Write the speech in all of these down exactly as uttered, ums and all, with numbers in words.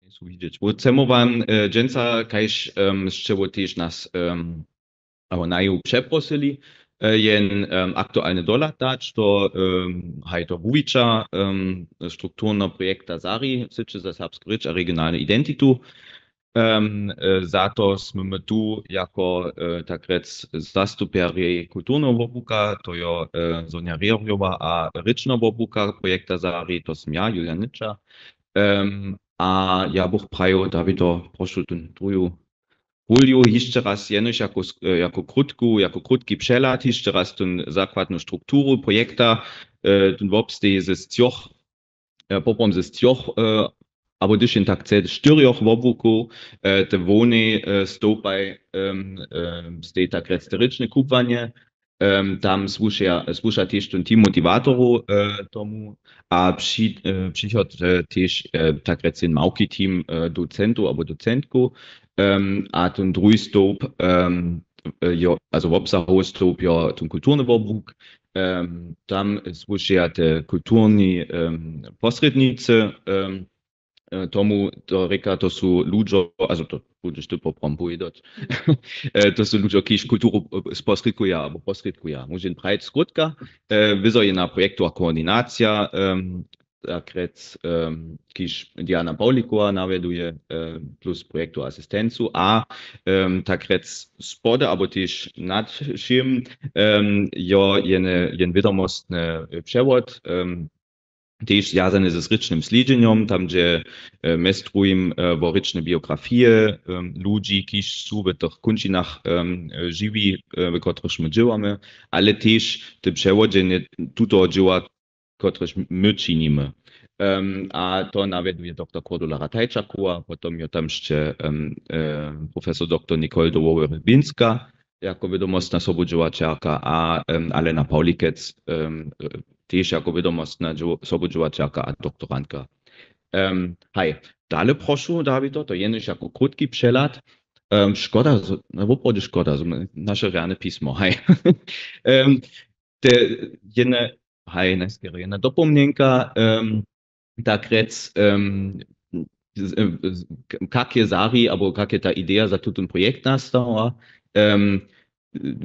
Su widźeć. Wo cemowan dźensa, kaž sće wo tež nas abo naju přeprosyli, jen aktualny dohlad dać, to haj to wuwića, strukturneho projekta sari, syće za serbsku rěč a regionalnu identitu. Za to smy my tu jako tak rjec zastupjerjej kulturneho wobłuka, to jo Sonja Rehorjowa, a rěčneho wobłuka projekta sari, to sym ja, Julian Nyča. A ja bych prajił, Dawido, prošu tu druju pulju hišće raz jenož jako krótku jako krótki přehlad hišće raz tu zakładnu strukturu projekta, tu wobsteji ze stjoch poprom ze stjoch abo dyšin tak chce štyrjoch wobłukow. Te hłownej stołpaj steji tak rjec te rěčne kubłanje. Tam słuša tež tón team motiwatorow tomu, a přichod tež tak rjec jen małki team docentow abo docentkow. A tón druhi stołp jo, also wobsahowy stołp jo tón kulturny wobłuk. Tam słušeja te kulturni posrědnicy tomu, to rěka, to su ludźo, also to budźeš ty poprom powědać. To su ludźo, kiž kulturu sposrědkuja abo posrědkuja, móžem prajić skrótka. Wězo jedna projektowa koordinacija, tak rjec, kiž Diana Pawlikowa nawjeduje, plus projektowu asistencu a tak rjec spody abo tež nad wšěm jo jen wědomostny přewod, tež zwjazany z rěčnym slědźenjom, tam dźe mjez druhim wo rěčne biografije ludźi, kiž su w tych kónčinach žiwi, w kotrychž my dźěłamy, ale tež te přewodźenje tutoho dźěła, kotrež my činimy. A to nawjeduje doktor Cordula Ratajčakowa, potom jo tam sće profesor doktor Nicole Dowoły-Rybinska jako wědomostna sobudźěłaćerka a Alena Pawlikec tež jako wědomostna sobudźěłaćerka a doktorantka. Haj, dale prošu, Dawido, to jenož jako krótki přehlad. Škoda, woprawdźe škoda, naše rjane pismo, haj. Te jedne, haj, najskerje jedna dopomnjenka, tak rjec, kak je sari abo kak je ta ideja za tutón projekt nastała.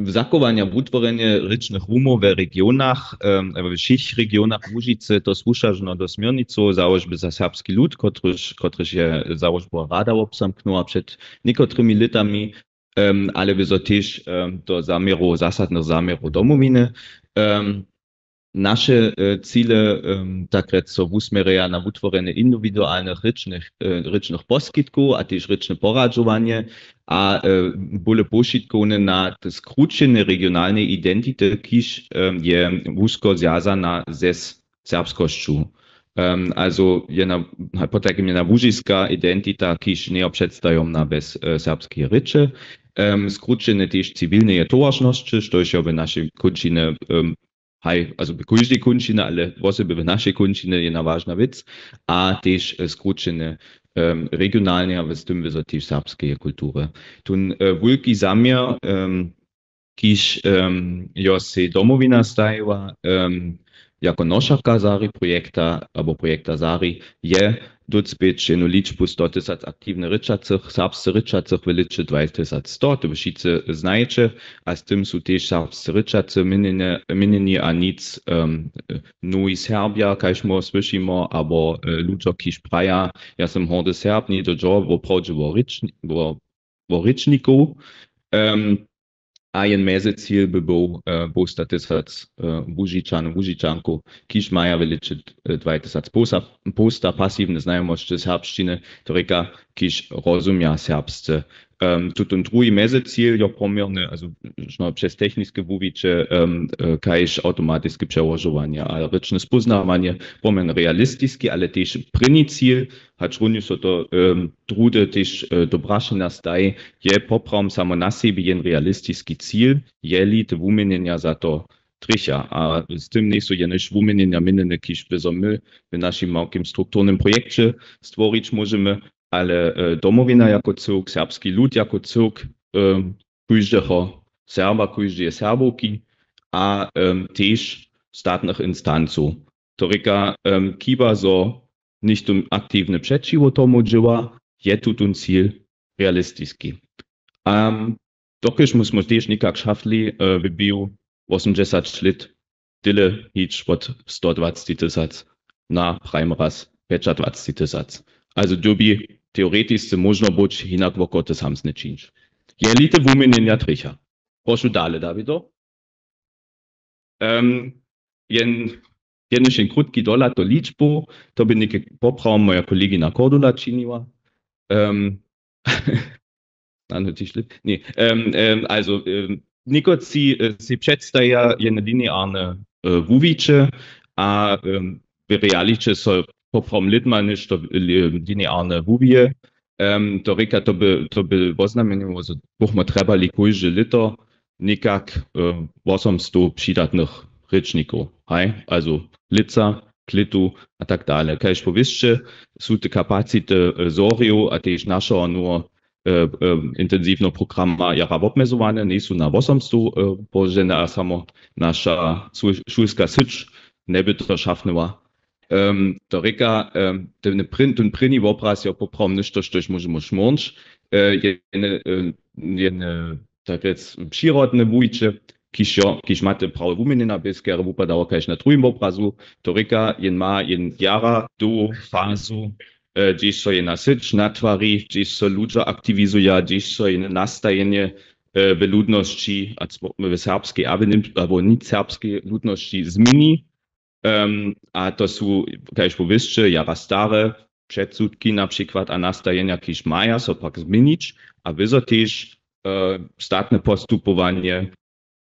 Zachowanje a wutworjenje rěčnych rumow w regionach, we wšěch regionach Łužicy, to słuša žno do směrnicow załožby za serbski lud, kotryž je załožbowa rada wobzamknyła před někotrymi lětami, ale wězo tež do zaměrow, zasadnych zaměrow Domowiny. Naše cile tak rjec so wusměrja na wutworjenje indiwidualnych rěčnych poskitkow a tež rěčne poradźowanje a bóle powšitkowne na skrućenje regionalneje identity, kiž je wusko zwjazana ze serbskosću. Also jedna, potajkim jedna łužiska identita, kiž njejo předstajomna bjez serbskeje rěče. Skrućenje tež ciwilneje towaršnosće, štož jo w našej kónčinje, haj, also w kóždej kónčinje, ale wosebje w našej kónčinje jedna wažna wěc, a tež skrućenje regionalneje a z tym wězo tež serbskeje kultury. Tón wulki zaměr, kiž jo sej Domowina stajiła jako nošerka sari projekta abo projekta sari, je docpěć jednu ličbu sto tysac aktiwne rěčacych, serbsce rěčacych w lěće dwajtysac sto, to wy wšitcy znajeće. A z tym su tež serbsce rěčacy měnjeni a nic nowi Serbja, kaž my słyšimo, abo ludźo, kiž praja: Ja sym hordy Serb, ně to dźo woprawdźe wo rěčnikow. A jen mjezicil by był połsta tysac Łužičanow, Łužičankow, kiž maja w lěće dwajtysac połsta pasiwne znajomosće serbšćiny, to rěka, kiž rozumja serbsce. Tutón druhi mjezicil jo poměrny, also přez techniske wuwiće, kaž awtomatiske přełožowanje a rěčne spóznawanje, pomjerne realistiski, ale tež prěni cil, hač runje so to druhdy tež do prašenja staji, je poprawom samo na sebi jen realistiski cil, jeli te wuměnjenja za to trjecha. A z tym njejsu jenož wuměnjenja měnjene, kiž by so my w našim małkim strukturnym projekće stworić móžemy, ale Domowina jako cyłk, serbski lud jako cyłk, kóždeho Serba, kóždeje Serbowki a tež statnych instancow. To rěka, chiba so nichtó aktiwnje přećiwo tomu dźěła, je tu tón cil realistiski. A dokelž my smo tež někak šafli, e, w běhu wosomdźesat lět tyle hić wot sto dwacci tysac na, prajmy raz, pjećadwacci tysac. Also dyrbi teoretisce móžno być, hinak wokoty samsne čińć. Jeli te wuměnjenja trjecha. Prošu dale, Dawido. Um, jen, jenož jen krótki dohlad do ličbow, to by něke poprawom moja kolegina Cordula činiła. Um, snano tišli. Ně, um, um, also, um, někotři, e, sej předstaja jene linearne, e, wuwiće a, um, w realiće so poprawom lětma něšto, e, linearne wuwije. Um, to rěka, to by, to by woznamjenjowało, zo bychmy trjebali kóžde lěto někak, e, wosomstow přidatnych rěčnikow, haj, also lětsa, klětu a tak dale. Kaž powěsće, su te kapacity, e, zorjow a tež našeho noweho, e, e, intensiwneho programa jara wobmjezowane, njejsu na wosomstow, e, połožene a samo naša šul-, šulska syć njeby to šafnyła. Um, to rěka, um, ten, pryn-, ten prěni wobraz je poprawom něšto, štož móžemy šmórnć. E, jene, e, jene, tak rjec, přirodne wuwiće, kiž jo, kiž mate prawo wuměnjena, běskere wupadało kaž na druhim wobrazu, to rěka, jen ma jen jara tu fazu, e, hdźež so jena syć natwari, hdźež so ludźo aktiwizuja, hdźež so jene nastajenje, e, w ludnosći, a cwo-, w serbskej a w něm-, abo nic serbskej ludnosći změni. Um, a to su, kaž powěsće, jara stare předsudki na přikład a nastajenja, kiž maja so pak změnić, a wězo tež, e, statne postupowanje,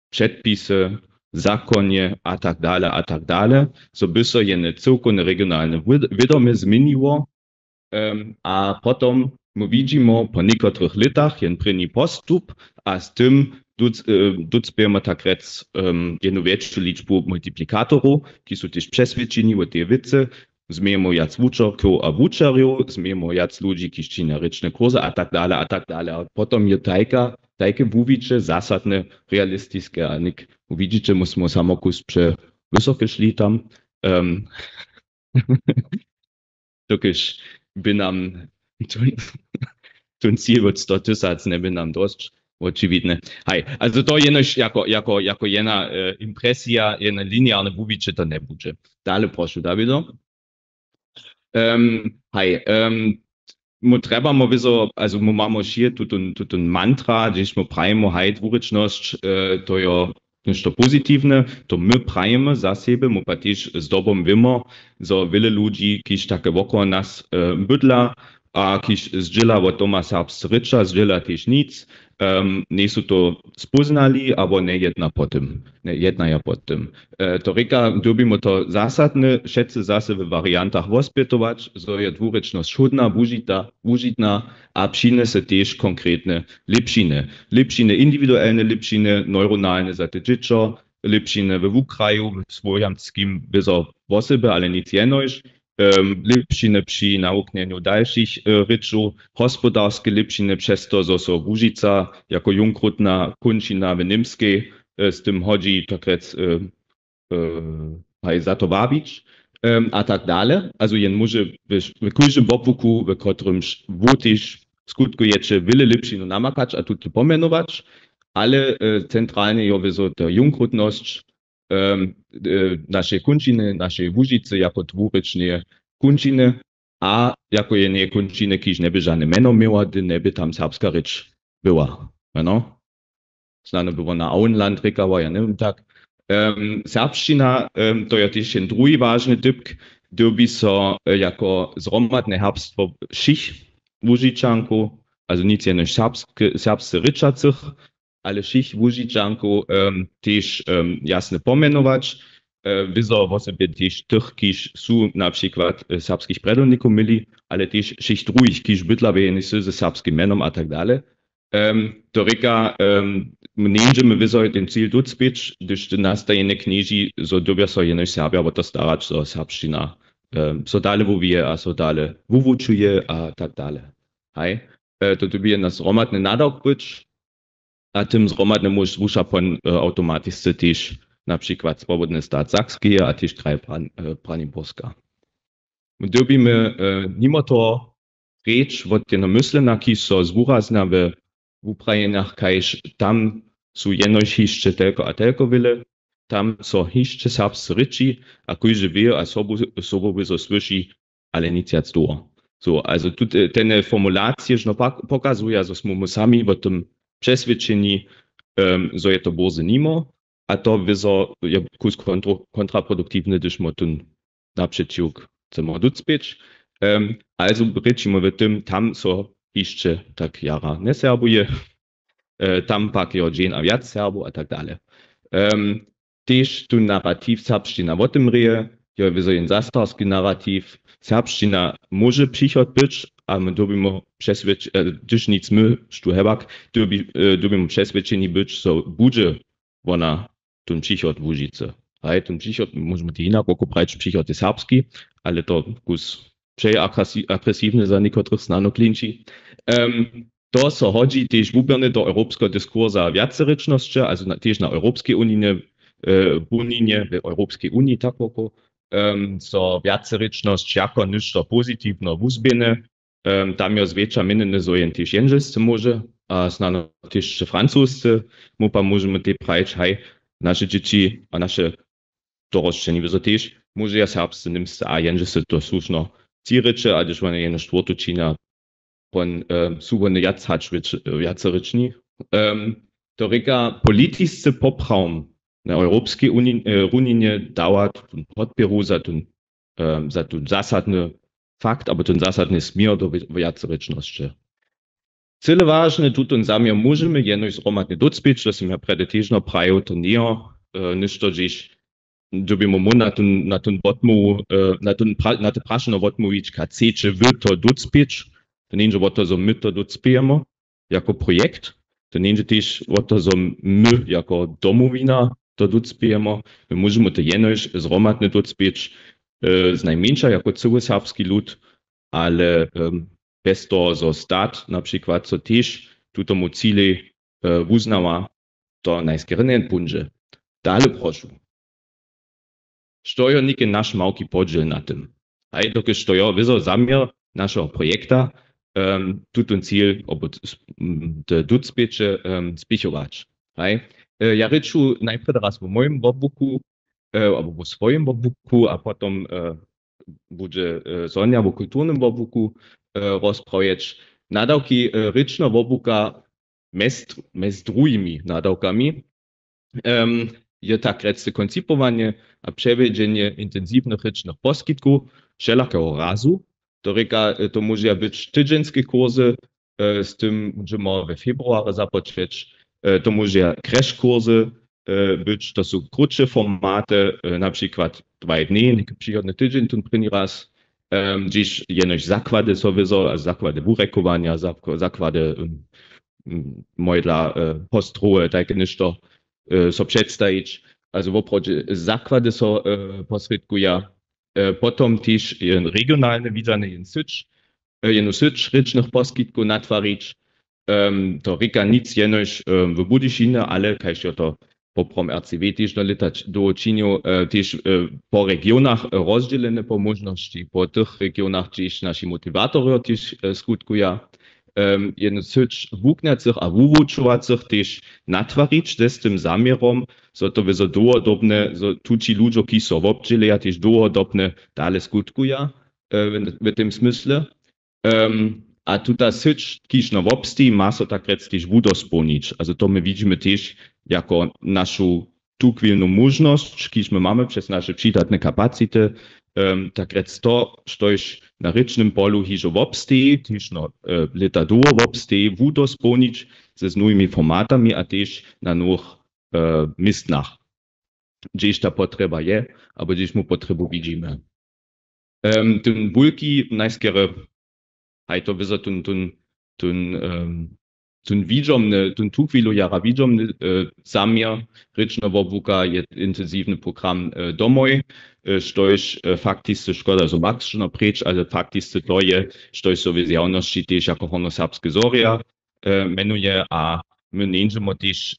předpisy, zakonje a tak dale a tak dale, zo by so jene cyłkowne regionalne wěd-, wědomje změniło. Um, a potom my widźimy po někotrych lětach jen prěni postup a z tym duc-, e, ducpějemy tak rjec, um, jednu wjetšu ličbu multiplikatorow, ki su tež přeswědčeni wo tej wěcy, změjemy wjac wučerkow a wučerjow, změjemy wjac ludźi, kiž činja rěčne kursy a tak dale a tak dale. A potom je tajka, tajke wuwiće zasadne, realistiske a něk widźiće, my smo samo kus přewysoko šli tam. Um, dokelž by nam tón, tón cil wot sto tysac njeby nam dosć, wočiwidne. Haj, also to jenož jako, jako, jako jedna, e, impresija, jedne linearne wuwiće to njebudźe. Dale, prošu, Dawido. Um, haj, um, my trjebamy wězo, also my mamy wšě tutón, tutón mantra, hdźež my prajimy, haj, dwurěčnosć, e, to jo něšto pozitiwne, to my prajimy za sebje, my pak tež zdobom wěmy, zo wjele ludźi, kiž take wokoło nas, e, bydla a kiž zdźěla wot doma serbsce rěča, zdźěla tež nic, em, njejsu to spóznali, abo njejedna po tym, njejednaja po tym. E, to rěka, dyrbimy to zasadne wšetcy zase w wariantach wospjetować, zo je dwurěčnosć hódna, wužita-, wužitna a přinjese tež konkretne lěpšiny. Lěpšiny, indiwiduelne lěpšiny, neuronalne za te dźěćo, lěpšiny we wukraju, w swójamskim wězo wosebje, ale nic jenož, em, lěpšiny při nawuknjenju dalšich, e, rěčow, hospodarske lěpšiny přez to, zo so Łužica jako junkrutna kónčina w Němskej, e, z tym hodźi, tak rjec, e, e, haj, za to wabić, em, a tak dale. Also jen móže w, w kóždym wobłuku, w kotrymž wótiž skutkujeće, wjele lěpšinu namakać a tute pomjenować, ale, e, centralnje jo wězo ta junkrutnosć, em, e, našej kónčiny, našej Łužicy jako dwurěčneje kónčiny a jako jeneje kónčiny, kiž njeby žane mjeno měła, hdy njeby tam serbska rěč była. Ano? Snano by wona Auenland rěkała, ja njewěm, tak. Em, serbšćina, em, to je tež jen druhi wažny dypk, hdy by so, e, jako zhromadne herbstwo wšěch Łužičankow, also nic jenož serbsk-, serbsce rěčacych, ale wšěch Łužičankow, em, tež, em, jasnje pomjenować. E, wězo wosebje tež tych, kiž su na přikład, e, w serbskich prjedownikach měli, ale tež wšěch druhich, kiž bydla w jenej wsy ze serbskim mjenom a tak dale. Em, to rěka, em, njeńdźemy wězo ten cil dócpěć, hdyž te nastajene knježi, zo dyrbja so jenož Serbja wo to starać, zo serbšćina, em, so dale wuwije a so dale wuwučuje a tak dale. Haj? E, to dyrbi jedna zhromadny nadawk być, a tym zhromadnym móž słuša pon, e, awtomatisce tež na přikład Swobodny stat Sakskeje a tež kraj Bran-, e, Braniborska. My dyrbimy nimo toho rěč wot jeno myslenja, kiž so zwuraznja we wuprajenjach, kaž tam su jenož hišće telko a telko wjele, tam so hišće serbsce rěči a kóždy wě a sobu sobu wězo słyši, ale nic wjac dołho. So, also tu tene formulacije žno pokazuja, zo smy my sami wo tym přeswědčeni, zo je to bórze nimo, a to wězo je kus kontraproduktiwne, hdyž mo tón napřećiwk chcemo ducpěć. Also rěčimy w tym, tam so hišće tak jara njeserbuje, tam pak je dźeń a wjac Serbow a tak dale. Tež tu naratiw serbšćina wo tym rěje, jo wězo jen zastarski naratiw. Serbšćina móže přichod być, a my dyrbimo přeswědč hdyž nic my štó hebak, dyrbimo přeswědčeni być, zo budźe wona tón přichod Łužicy. Haj, tón přichod, móžemy tej hinak woko prajić, přichod je serbski, ale to kus přeagresivne za někotrych snano klinči. To so hodźi tež wuběrnje do europskeho diskursa wjacerěčnosće, also tež na europskej unije, unije w europskej uniji tak woko, zo wjacerěčnosć jako něšto pozitiwne wuzběhne. Tam jo zwjetša měnjene, zo jen tež jendźelsce móže a snano tež francusce. Mu pa móžemy tej prajić, haj, naše dźěći a naše dorosćeni wězo tež móžeja serbsce, němsce a jendźelsce to słušno tři rěče, a hdyž wone jeno štwórtu činja, pon su wone wjac hač wjacerěčni. To rěka, politisce poprawom na europskej runinje dawa tón podpěru za tón za tón zasadny fakt abo tón zasadny směr do wjacerěčnosće. Cyle wažne, tutón zaměr móžemy jenož zhromadnje dócpěć, to sym ja prjedy težno prajił, to njejo něšto, hdźež dyrbimo móhł na tón wotmołwu, na te prašenje wotmołwić, kaž chceće wy to dócpěć. To njeńdźe wo to, zo my to dócpějemo jako projekt, to njeńdźe tež wo to, zo my jako domowina to dócpějemo. My móžemy to jenož zhromadnje dócpěć, znajmjeńša jako cyły serbski lud, ale bjez toho, zo stat na přikład so tež tutomu cilej wuznawa, to najskerje njepońdźe. Dale prošu. Što jo něke naš małki podźěl na tym? Haj, dokelž to jo wězo zaměr našeho projekta, tutón cil abo te dócpěće spěchować. Haj. Ja rěču najprjedy raz wo mójim wobłuku abo wo swojim wobłuku a potom budźe Sonja wo kulturnym wobłuku rozprawjeć. Nadawki rěčneho wobłuka mjez druhimi nadawkami je tak rjec koncipowanje a přewjedźenje intensiwnych rěčnych poskitkow wšelakeho razu. To rěka, to móžeja być tydźenske kursy, z tym budźemo we februarje započeć. To móžeja crash kursy być, to su krótše formaty, na přikład dwaj dnjej, něke přichodny tydźeń tón prěni raz, hdźež jenož zakłady so wězo a zakłady wurjekowanja, zakłady mojdla, postrowy, tajke něšto so předstajić. Also woprawdźe zakłady so posrědkuja. Potom tež regionalne widźanje, jen syć, jenu syć rěčnych poskitkow natwarić. To rěka nic jenož w Budyšinje, ale kaž jo to poprawom R C W tež do lěta dołho činił, tež po regionach rozdźělene po móžnosći, po tych regionach, hdźež naši motiwatorjo tež skutkuja. Jenu syć wuknjacych a wuwučowacych tež natwarić z tym zaměrom, zo to wězo dołhodobne, zo tući ludźo, kiž so wobdźěleja, tež dołhodobne dale skutkuja w tym smysle. A tuta syć, kiž no wobsteji, ma so tak rjec tež wudospołnić. Also to my widźimy tež jako našu tuchwilnu móžnosć, kiž my mamy přez naše přidatne kapacity, tak rjec to, štož na rěčnym polu hižo wobsteji, tež no lěta dołho wobsteji, wudospołnić z nowimi formatami a tež na nowych městnach, hdźež ta potrjeba je abo hdźež my potrjebu widźimy. Ten wulki, najskerje, haj, to wězo ten ten ten ten widźomny, ten tuchwilu jara widźomny zaměr rěčneho wobłuka je intensiwny program Domoj, štož faktisce, škoda zo Max žno preč, ale faktisce to je, štož so w zjawnosći tež jako Hornjoserbske zorje mjenuje a my njeńdźemo tež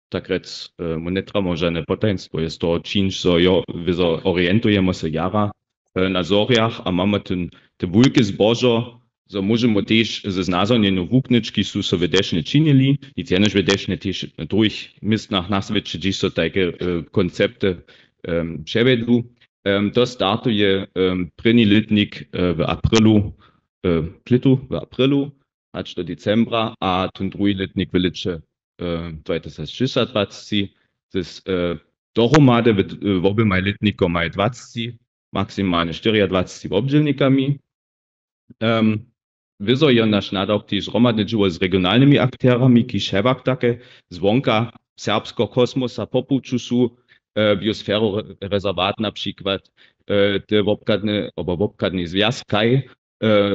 tak rjec, mu njetramo žane potajnstwo, je z toho činš, zo jo wězo orientujemo so jara e, na Zorjach a mamy ten, te wulke zbožo, zo móžemy tež z znazornjenju wuknyć, kiž su so w Dešnje činili, nic jenož w Dešnje, tež w druhich městnach na swěće, hdźež so tajke, e, koncepty, em, přewjedu. Em, to startuje, em, prěni lětnik, e, w aprilu, e, klětu w aprilu, hač do decembra a ten druhi lětnik w lěće, e, dwatysacšěsćadwacci, z, e, dohromady w, e, woběmaj lětnikomaj dwacci, maksimalnje štyriadwacci wobdźělnikami. Em, wězo je naš nadawk tež zhromadne dźěło z regionalnymi akterami, kiž hewak take zwonka serbskeho kosmosa po puću su, e, biosferowy rezerwat na přikład, e, te wobchadne, abo wobchadny zwjazkaj, e,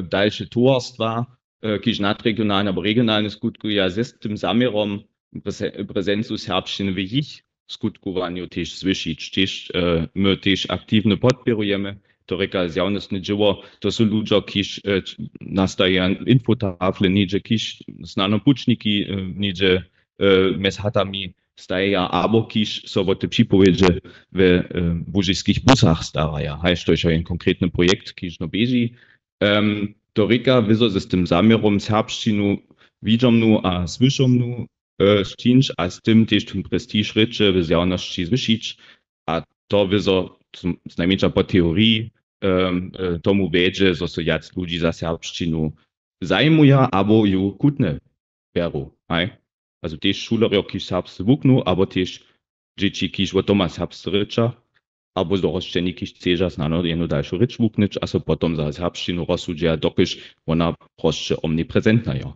dalše towarstwa, e, kiž nadregionalne abo regionalne skutkuja, z tym zaměrom preze-, prezencu serbšćiny w jich skutkowanju tež zwyšić. Tež, e, my tež aktiwnje podpěrujemy. To rěka zjawnostne dźěło, to su ludźo, kiž, e, č-, nastaja infotafle něhdźe, kiž snano pućniki, e, něhdźe, e, mjez hatami staja, abo kiž so wo te připowědźe we, e, łužiskich busach staraja. Haj, to je jen konkretny projekt, kiž no běži. Em, to rěka, wězo z tym zaměrom serbšćinu widźomnu a słyšomnu, e, sćińć a z tym tež ten prestiž rěče w zjawnosći zwyšić. A to wězo z, znajmjeńša po teoriji, em, e, tomu wjedźe, zo so wjac ludźi za serbšćinu zajimuja abo ju chutnje bjeru, haj? Also tež šulerjo, kiž serbsce wuknu, abo tež dźěći, kiž wot doma serbsce rěča, abo dorosćeni, kiž chceža snano jednu dalšu rěč wuknyć a so potom za serbšćinu rozsudźeja, dokelž wona prosće omniprezentna jo.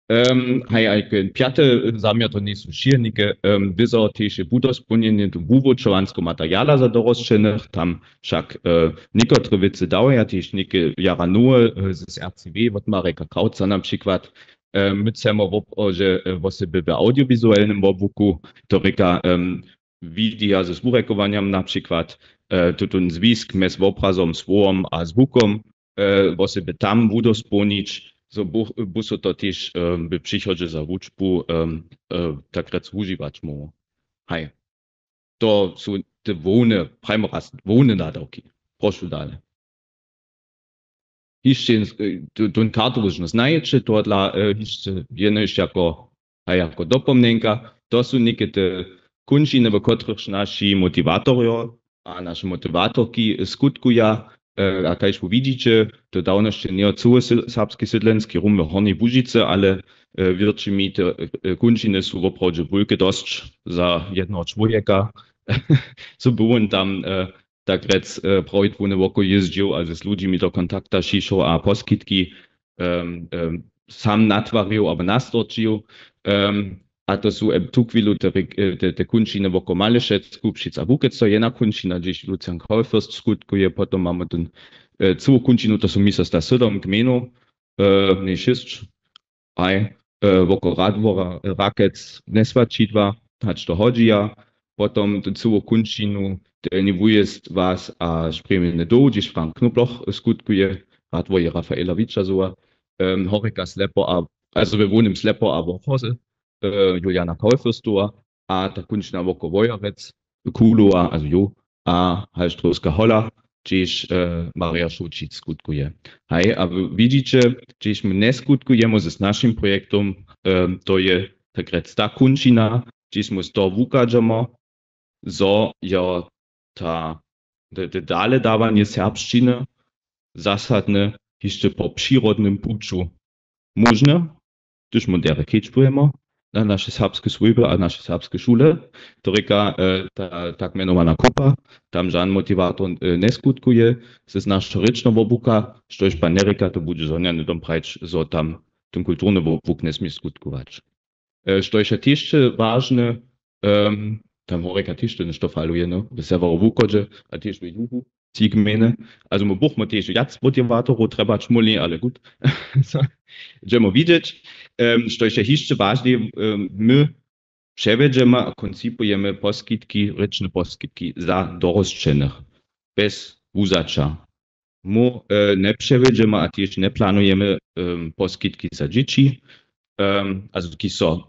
Em, haj, haj, k-, pjaty zaměr, to njejsu šěrnike, em, wězo tež je wudospołnjenje wuwučowanskeho materiala za dorosćenych, tam wšak, e, někotre wěcy dawaja, tež něke jara nowe, e, z R C W wot Mareka Krauca na přikład. E, my chcemy wop-, o, że, e, wosebje w audiowizualnym wobłuku, to rěka, em, widija ze zburjekowanjam na přikład, e, tutón zwisk mjez wobrazom, słowom a zwukom, e, wosebje tam wudospołnić, zo bu-, bu so to tež, e, w přichodźe za wučbu, e, e, tak rjec wužiwać móhło. Haj. To su te hłowne, prajmy raz, hłowne nadawki. Prošu dale. Hišće, e, tu-, tón kartridž znajće, tohodla, e, hišće jenož jako, a jako dopomnjenka, to su něke te kónčiny, w kotrychž naši motiwatorjo a naše motiwatorki skutkuja, e, a kaž wy widźiće, to dawno sće njejo cyły sy-, serbski sydlenski rum w Hornjej Łužicy, ale, e, wěrće mi, te, e, kónčiny su woprawdźe wulke dosć za jednoho čłowjeka. Zo by wón tam, e, tak rjec, e, prawidłownje wokoło jězdźił a z ludźimi do kontakta přišoł a poskitki, em, em, sam natwarił abo nastorčił. Em, a to su, em, tuchwilu te rek-, e, te, te kónčiny wokoło Malešec, Kupšic a Bukec, to jedna kónčina, hdźež Lucian Kaulfürst skutkuje, potom mamy ten, e, cyłu kónčinu, to su, mysla, sydom gmejnow, e, njej šěsć, haj, e, wokoło Radwora, e, Rakec, Njeswaćidła, hač to hodźija, potom tu cyłu kónčinu, Delnji Wujězd, Was a Sprjemjeny Doł, hdźež Frank Knobloch, e, skutkuje, Radworje Rafaela Wićazowa, em, Horjeka Slepo a, also we hłownym Slepo a Wochozy, e, Juliana Kaulfürstowa, a ta kónčina wokoło Wojerec, Kulowa, also jo, a Halštrowska hola, hdźež, e, Marja Šołćic skutkuje. Haj, a wy widźiće, hdźež my njeskutkujemy z našim projektom, e, to je tak rjec ta kónčina, hdźež my z toho wuchadźamy, zo jo ta, te, te dale dawanje serbšćiny zasadne hišće po přirodnym puću móžne, hdyž my derje kedźbujemy na naše serbske swójby a naše serbske šule. To rěka, e, ta tak mjenowana kupa, tam žan motiwator, e, njeskutkuje z našeho rěčneho wobłuka, štož pak njerěka, to budźe zhonjany dom prajić, zo tam ten kulturny wobłuk njesmě skutkować. E, štož je tež wažne, em, tam horjeka tež to něšto faluje, no, w sewjerołuchodźe a tež w juhu, tři gmejny. Also my buchmy tež wjac motiwatorow trjebać móhli, ale gut. Dźemy widźeć. Em, štož je hišće wažne, em, my přewjedźemy a koncipujemy poskitki, rěčne poskitki za dorosćenych bez wuzaća. My, e, njepřewjedźemy a tež njeplanujemy, em, poskitki za dźěći, em, also kiž so,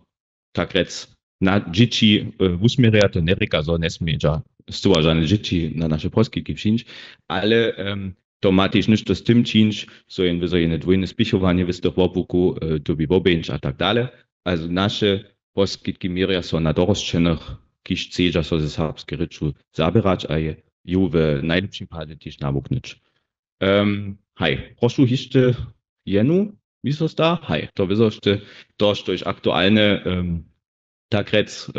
tak rjec, na dźěći wusměrja, to njerěka, zo njesmědźa scyła žane dźěći na naše poskitki přińć, ale to ma tež něšto z tym čińć, zo jen wězo jene dwójne spěchowanje wěstych wobłukow dyrbi wobjeńć a tak dale. A naše poskitki měrja so na dorosćenych, kiž chcedźa so ze serbskej rěču zaběrać a ju w najlěpšim padźe tež nawuknyć. Haj, prošu hišće jenu, mi so zda, haj, to wězo sće to, štož aktualne tak rjec,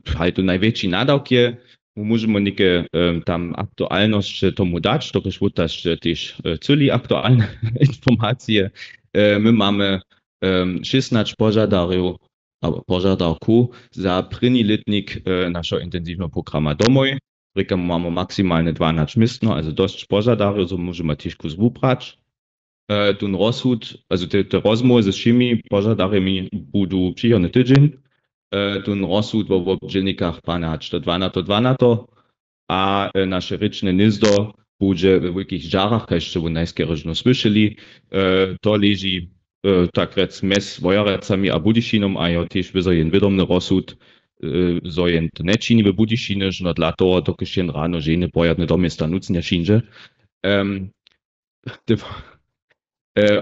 haj, to najwjetši nadawk je, móžemy něke tam aktualnosće tomu dać, dokelž wotaš tež cyli aktualne informacije. My mamy šěsnaće požadarjow abo požadarkow za prěni lětnik našeho intensiwneho programa Domoj. Rěkamy, mamy maksimalne dwanaće městno, also dosć požadarjow, zo móžemy tež kus wubrać. Tón rozsud, also te rozmołwy ze wšěmi požadarjemi budu přichodny tydźeń. Tón rozsud wo wobdźělnikach dwanaće do dwanato dwanato a naše rěčne hnězdo budźe we wulkich žarach, kaž sće wón najskerje žno słyšeli. To leži tak rjec mjez Wojerecami a Budyšinom a jo tež wězo jen wědomny rozsud, zo jen to nječini we Budyšinje, žno dla toho, dokelž jen rano ženje porjadne do města Nucnja přińdźe.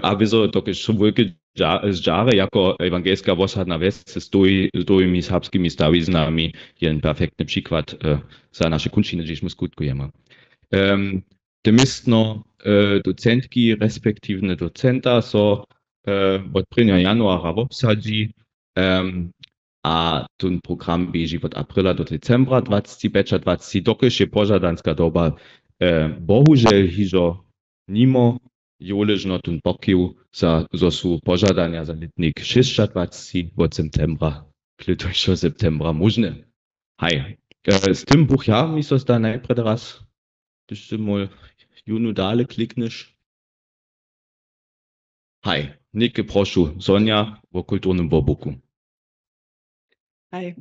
A wězo, dokelž su wulke zdźary jako ewangelska wosadna wjes z dołhimi serbskimi stawiznami, jen perfektny přikład za naše kónčiny, hdźež my skutkujemy. Te městno docentki respektiwnje docenta so wot prěnjeho januara wobsadźi a tón program běži wot aprila do decembra dwaceci pjećadwaceci, dokelž je požadanska doba bohužel hižo nimo, je wuležno tón pokiw, zo su požadanja za lětnik šěsćadwaceci wot septembra k lětušeho septembra móžne. Haj, z tym buch ja mi so zda najprjedy raz, hdyž ty mój jónu dale klikneš. Haj, něke prošu, Sonja wo kulturnym wobłuku. Haj,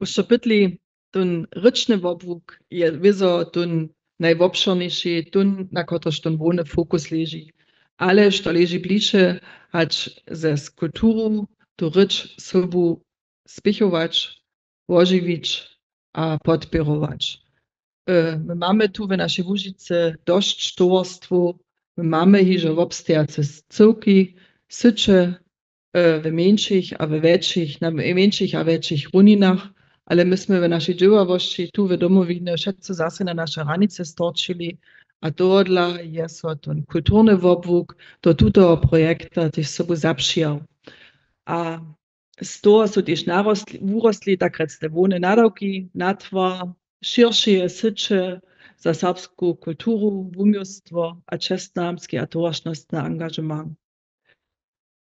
wšo pytli, tón rěčny wobłuk je wězo tón najwobšěrniši, tón, na kotryž tón hłowny fokus leži. Ale što leži bliše, hač ze skulpturu tu rěč sobu spěchować, wožiwić a podpěrować. My mamy tu w našej Łužicy dosć towarstwow, my mamy hižo wobstejace cyłki, syće w mjeńšich a we wjetšich, na mjeńšich a wjetšich runinach, ale my smy w našej dźěławosći tu w Domowinje wšetcy zaso na naše hranice storčili a tohodla je so tón kulturny wobłuk do tutoho projekta tež sobu zapřijał. A z toho su tež wurostli tak rjec te hłowne nadawki na twar šěršeje syće za serbsku kulturu, wuměłstwo a čestnohamtski a towaršnostny angažement.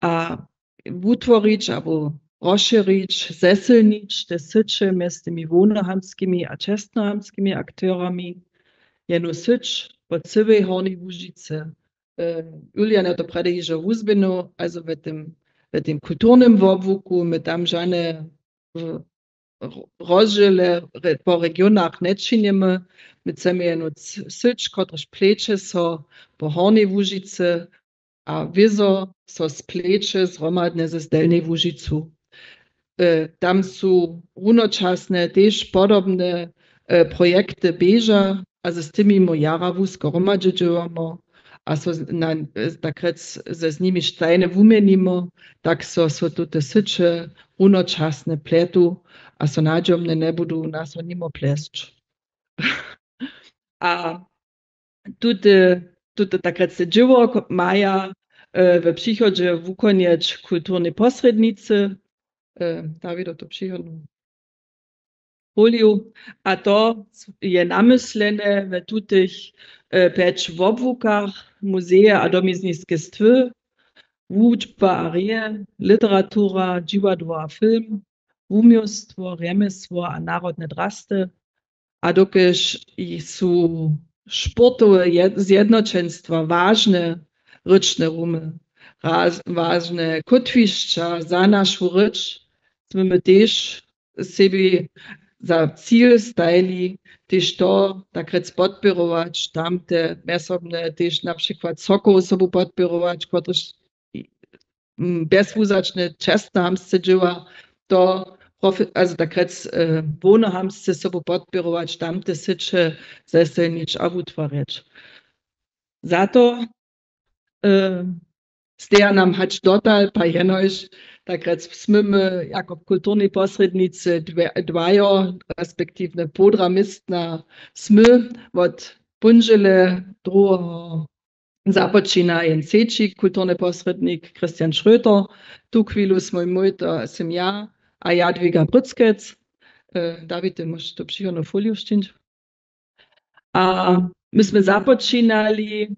A wutworić abo rozšěrić, zesylnić te syće mjez tymi hłownohamtskimi a čestnohamtskimi akterami, jenu syć po cyłej Hornjej Łužicy. Julian je to prjedy hižo wuzběhnył, also w tym kulturnym wobłuku my tam žane rozdźěle po regionach nječinimy. My chcemy jenu syć, kotryž pleće so po Hornjej Łužicy a wězo so spleće zhromadnje z Delnjej Łužicu. Tam su runočasnje tež podobne projekty běža a z tymi my jara wusko hromadźe dźěłamy a so tak rjec z nimi stajnje wuměnimy, tak so so tute syće runočasnje pletu a so nadźomnje njebudu nas so nimo plesć. A tute, tute tak rjec dźěło maja w přichodźe wukonjeć kulturnej posrědnicy. Dawido to přichodnu holił. A to je namyslene w tutych pjeć wobłukach: muzeje a domizniske stwy, wučba a reje, literatura, dźiwadło a film, wuměłstwo, rjemjesło a narodne drasty. A dokelž su sportowe zjednoćenstwa wažne rěčne rumy, wažne kótwišća za našu rěč, smy my tež sebi za cil stajili, tež to tak rjec podpěrować, tamte mjezsobnje tež na přikład sokoł sobu podpěrować, kotryž bjezwuwzaćnje čestnohamtsce dźěła, to profi-, also tak rjec, e, hłownohamtsce sobu podpěrować, tam te syće zesilnić a wutwarjeć. Za to, e, steja nam hač dotal, pa jenož, tak rjec, smy my jako kulturni posrědnicy dwe-, dwajo, respektiwnje połdra městna smy wot póndźele druheho započina jen třeći kulturny posrědnik Christian Schröter. Tu chwilu smój mój, to sym ja a Jadwiga Bryckec. E, Dawid, ty móžeš tu přichodnu foliju sćić. A my smy započinali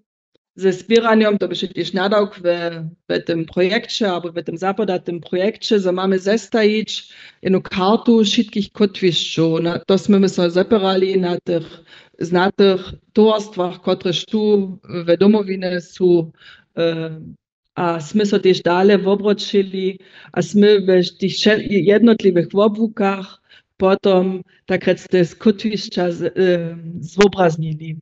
ze zběranjom, to běše tež nadawk we, we tym projekće abo we tym zapodatym projekće, zo mamy zestajić jednu kartu wšitkich kótwišćow. Na, to smy my so zepěrali na tych znatych towarstwach, kotrež tu we Domowinje su, e, a smy so tež dale wobroćili a smy we tych wše-, jednotliwych wobłukach potom tak rjec te kótwišća z-, e, zwobraznili.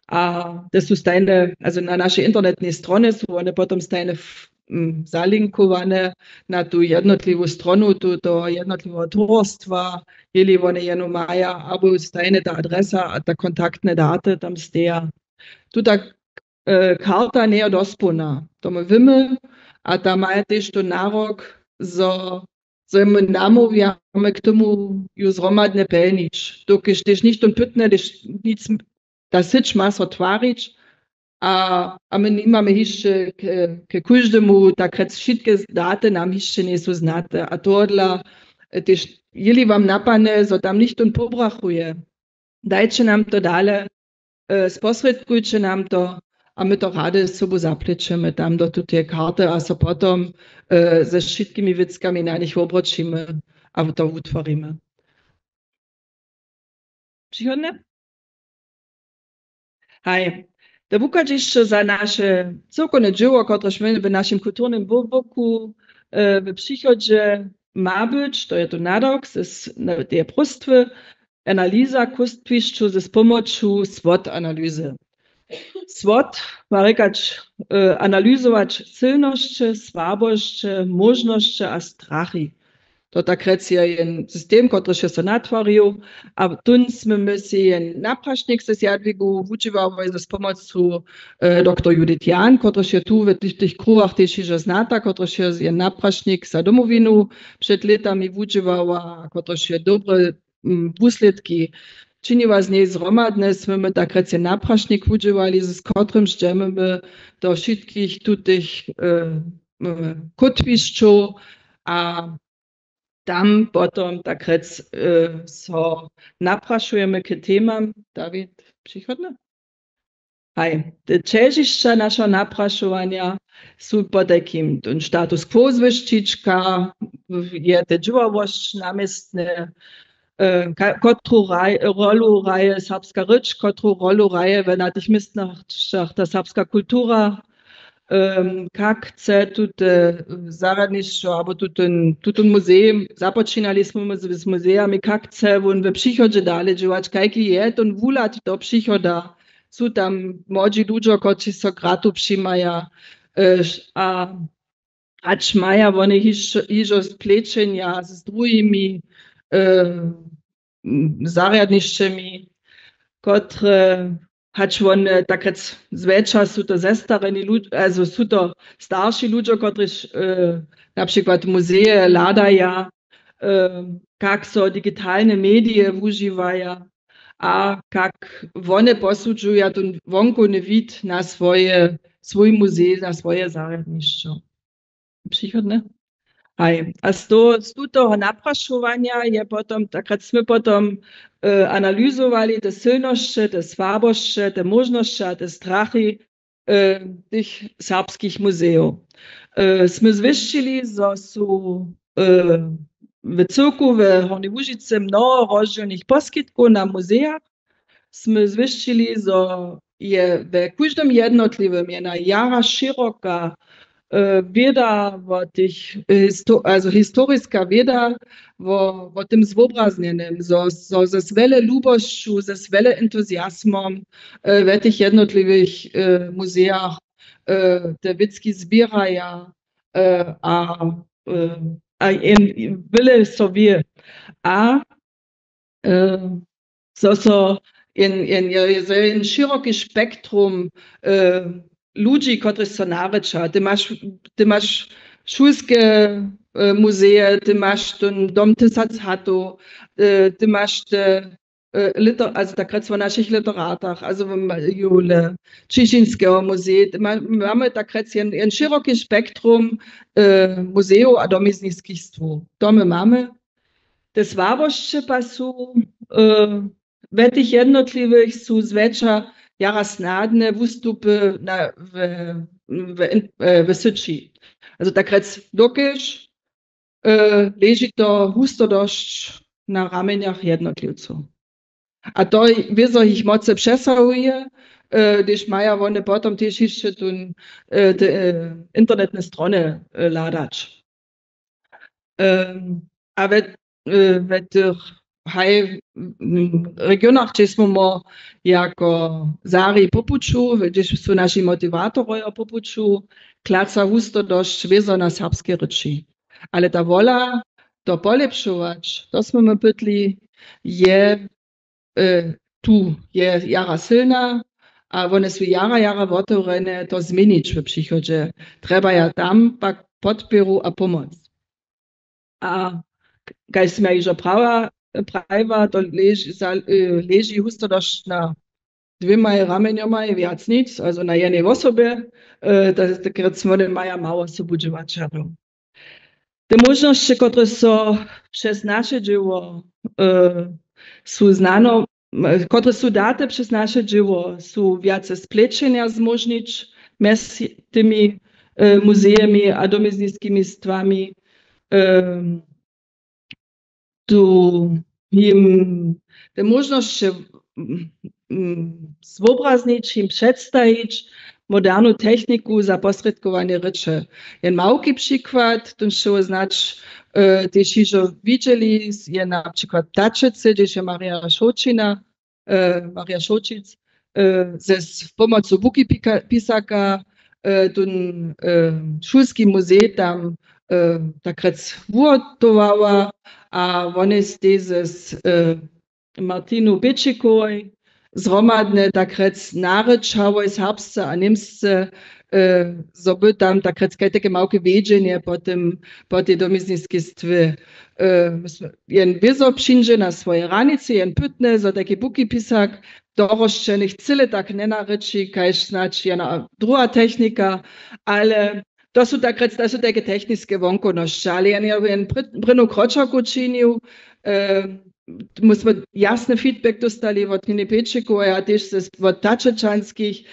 A te su stajne, also na našej internetnej stronje su wone potom stajne f-, m, zalinkowane na tu jednotliwu stronu tu, toho jednotliweho towarstwa, jeli wone jenu maja, abo stajne ta adresa a te kontaktne daty tam steja. Tuta, e, karta njeje dospołna, to my wěmy, a ta maja tež tu narok, zo, zo my namołwjamy k tomu ju zhromadnje pjelnić. Dokelž tež nichtó pytnje, hdyž nic, ta syć ma so twarić, a, a my nimamy hišće k, k kóždemu, tak rjec, wšitke daty nam hišće njejsu znate. A tohodla, e, tež, jeli wam napadne, zo tam nichtó pobrachuje, dajće nam to dale, e, sposrědkujće nam to a my to rady sobu zaplećemy tam do tuteje karty a so potom, e, ze wšitkimi wěckami na nich wobroćimy a to wutworimy. Přichodne? Haj, to wuchadźišće za naše cyłkowne dźěło, kotrež my w našim kulturnym wobłuku, e, w přichodźe ma być, to je to nadawk, z, z, na, teje próstwy, analiza kótwišćow z pomocu SWOT analyzy. SWOT ma rěkać, e, analyzować sylnosće, słabosće, móžnosće a strachi. To tak rjec je jen system, kotryž je so natwarił. A tón smy my sej jen naprašnik z Jadwigu wudźěłałoj z pomocu, e, doktor Judith Jahn, kotryž je tu w tych, tych kruhach tež hižo znata, kotryž je jen naprašnik za Domowinu před lětami wudźěłała, kotryž je dobre, mm, wuslědki činiła z njej zhromadne, smy my tak rjec jen naprašnik wudźěłali, z kotrymž dźemy my do wšitkich tutych, e, e, kótwišćow a tam potom tak rjec, e, so naprašujemy k temam. Dawid, přichodne? Haj, te ćežišća našeho naprašowanja su potajkim, ten status quo zwyšćić, ka je te dźěławosć na městnje, e, ka-, kotru hraj-, rolu hraje serbska rěč, kotru rolu hraje w, na tych městnach ta serbska kultura, em, kak chce tute, e, zarjadnišćo abo tutón, tutón muzej, započinali smy z, z muzejami, kak chce wón w přichodźe dale dźěłać, kajki je tón wuhlad do přichoda, su tam młodźi ludźo, kotřiž so gratu přimaja, e, š-, a hač maja wone hiš-, hižo splećenja z druhimi, e, m, zarjadnišćemi, kotre, hač wone tak rjec zwjetša su to zestarjeni lud-, also su to starši ludźo, kotrež, e, na přikład muzeje hladaja, e, kak so digitalne medije wužiwaja a kak wone posudźuja tón wonkowny wid na swoje, swój muzej, na swoje zarjadnišćo. Přichodne? Haj. A z toho, z tutoho naprašowanja je potom, takrat smy potom, e, analyzowali te sylnosće, te słabosće, te móžnosće a te strachy, e, tych serbskich muzejow. E, smy zwěsćili, zo su, e, w cyłku w Hornjej Łužicy mnoho rozdźělnych poskitkow na muzejach. Smy zwěsćili, zo je we kóždym jednotliwym jedna jara šěroka, e, wěda wo tych, e, histo-, also historiska wěda wo, wo tym zwobraznjenym, zo, zo, zo z wjele lubosću, zo z wjele entuziasmom, e, we tych jednotliwych, e, muzejach, e, te wěcki zběraja, e, a, e, a jen wyle so wě. A e, zo so jen, jen, je, je, zo je jen široki spektrum e, ludźi, kotryž so narěča. Ty maš, ty maš šulske e, muzeje, ty maš ten dom tysac hatow, e, ty maš te e, liter, also tak rjec wo našich literatach, also w Jule, Ćišinskeho muzej. Ma-, mamy tak rjec jen, jen široki spektrum e, muzejow a domizniskich stwow. To my mamy. Te słabosće pa su e, we tych jednotliwych su zwjetša jara snadne wustupy na, w, w, in- e, w syći. Also tak rjec, dokelž e, leži to husto dosć na ramenjach jednotliwcow. A to wězo jich mocy přesahuje, e, hdyž maja wone potom tež hišće tu e, te e, internetne strony e, hladać. E, a we, e, we tych haj m, regionach, hdźež smo mo jako Zari po puću, hdźež su naši motiwatorojo po puću, klaca husto dosć wězo na serbskej rěči. Ale ta wola to polěpšować, to smy my pytli, je e, tu je jara sylna a wone su jara, jara wotewrjene to změnić w přichodźe. Trjebaja tam pak podpěru a pomoc. A k- kaž sym ja hižo prawa, prajiła, to lež, za, e, leži husto dosć na dwěmaj ramenjomaj, wjac nic, also na jednej wosobje, e, to, to, kotrež wone maja mało sobudźěłaćerjow. Te móžnosće, kotrež so přez naše dźěło e, su znano, m, kotrež su date přez naše dźěło, su wjace splećenja zmóžnić mjez tymi e, muzejemi a domizniskimi stwami. E, tu jim te móžnosće mm, mm, zwobraznić, jim předstajić modernu techniku za posrědkowanje rěče. Jen małki přikład, tón sće znać e, tež hižo widźeli, je na přikład w Tačecy, hdźež je Marja Šołćina, e, Marja Šołćic, e, ze s- pomocu Buki pika- pisaka, e, tón e, šulski muzej tam e, tak rjec wuhotowała a wone stej ze s- e, Martinu Pěčikowej zhromadnje tak rjec narěčałoj serbsce a němsce, e, zo by tam tak rjec kaj take małke wjedźenje po tym, po tej domizniskej stwě. E, my smy- jen wězo přińdźe na swoje hranicy, jen pytne, zo tajki buki pisak dorosće, něch cyle tak njenarěči kaž snadź jena druha technika, ale to su tak rjec, to su tajke techniske wonkownosće, ale jen, jen prě- prěnu kročerku činił, e, my smy jasny feedback dóstali wot Niny Pěčikowej a tež ze- wot Tačečanskich,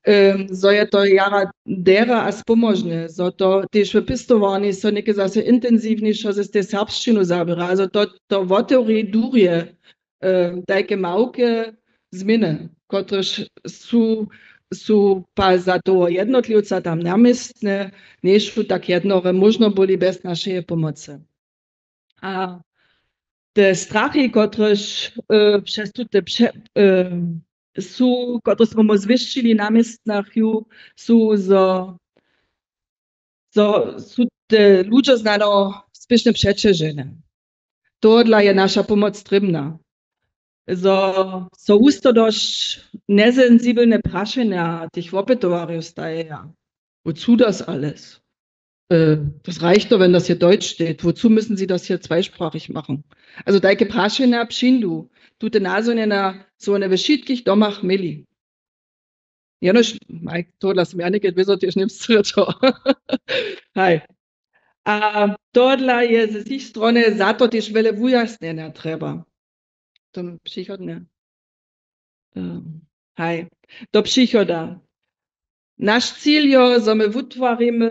e, zo je to jara derje a spomóžne, zo to tež w pěstowarni so něke zase intensiwnješo ze tej serbšćinu zaběra, zo to, to wotewri durje e, tajke małke změny, kotrež su, su pa za toho jednotliwca tam naměstne, njejsu tak jednore móžno byli bjez našeje pomocy. A te strachy, kotrež e, přez tute pře- e, su, kotrež smo my zwěsćili na městnach, ju su zo, zo su te ludźo znano spěšnje přećežene. Tohodla je naša pomoc trěbna. Zo so husto dosć njezensibelne prašenja tych wopytowarjow stajeja. Wozu das alles? Äh, das reicht doch, wenn das hier Deutsch steht. Wozu müssen Sie das hier zweisprachig machen? Also, tajke prašenja přińdu. Tute nazhonjenja su wone we wšitkich domach měli. Jenož, Mike, tohodla sym ja někdy wězo tež němsce rěčał. Haj. A tohodla je z jich strony za to tež wjele wujasnjenja trjeba. To přichodne. Ehm, haj. Do přichoda. Naš cil jo, zo my wutwarimy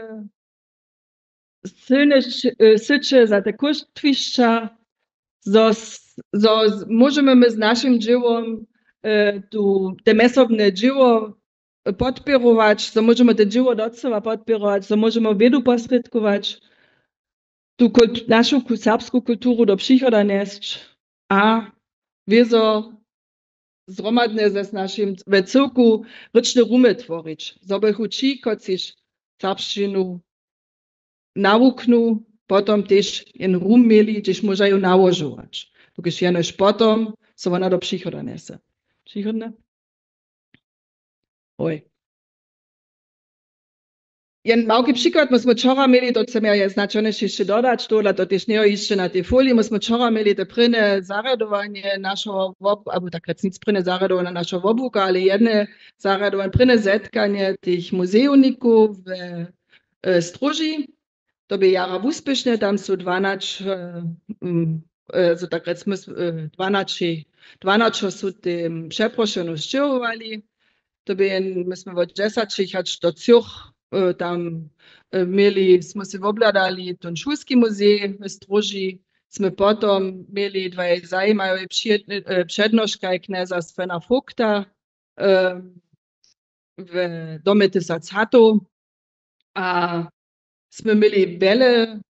sylne š- e, syće za te kótwišća, zo, s- zo z- móžemy my z našim dźěłom e, tu, te mjesobne dźěło e, podpěrować, zo móžemy te dźěło docyła podpěrować, zo móžemy wědu posrědkować, tu kult- našu ku- serbsku kulturu do přichoda njesć a wězo zhromadnje ze s- našim we cyłku rěčne rumy tworić, zo bychu ći, kotřiž serbšćinu nawuknu, potom tež jen rum měli, hdźež móža ju nałožować. Dokelž jenož potom so wona do přichoda njese. Přichodne? Oj. Jen małki přikład, my smy wčora měli, to chcem ja značone hišće dodać, tohodla to tež njejo hišće na tej foliji, my smy wčora měli te prěnje zarjadowanje našeho wob-, abo tak rjec nic prěnje zarjadowanje našeho wobłuka, ale jedne zarjadowanje, prěnje zetkanje tych muzejownikow w e, Stróži. To bě jara wuspěšne, tam su dwanaće, e, mm, e, zo tak rjec, my s-, e, dwanaće, dwanaće su tym přeprošenu sćěhowali. To bě jen, my smy wot dźesaćich hač do třoch, e, tam, e, měli, smy sej wobhladali ten šulski muzej w Stróži. Smy potom měli dwaj zajimawe při-, e, přednoškaj knjeza Svena Fugta, e, w domje tysac hatow. A smy měli wjele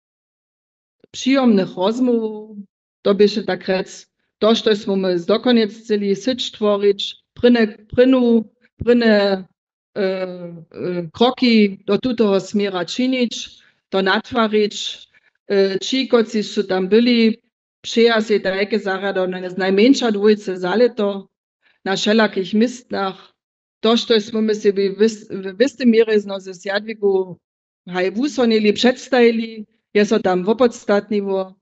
přijomnych rozmołwow. To běše tak rjec to, što smy my dokonjec chceli syć tworić, prěnje, prěnu, prěnje, e, e, kroki do tutoho směra činić, to natwarić. E, ći, kotřiž su tam byli, přeja sej tajke zarjadowanje, znajmjeńša dwójce za lěto, na wšelakich městnach. To, što smy my sebi w wis-, w wěstej měrje znowu z Jadwigu haj wuhonili, předstajili, je so tam wopodstatniło.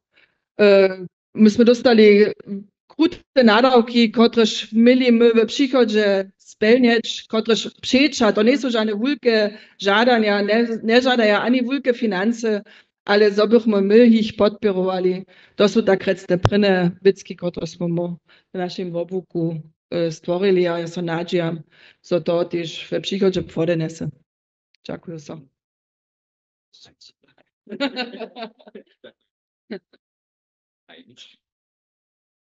E, my smy dóstali krute nadawki, kotrež měli my w přichodźe spjelnjeć, kotrež přeća, to njejsu žane wulke žadanja, nje-, nježadaja ani wulke financy, ale zo bychmy my jich podpěrowali. To su tak rjec te prěnje wěcki, kotrež smy my w našim wobłuku, e, stworili a ja so nadźijam, zo to tež w přichodźe płody njese. Dźakuju so.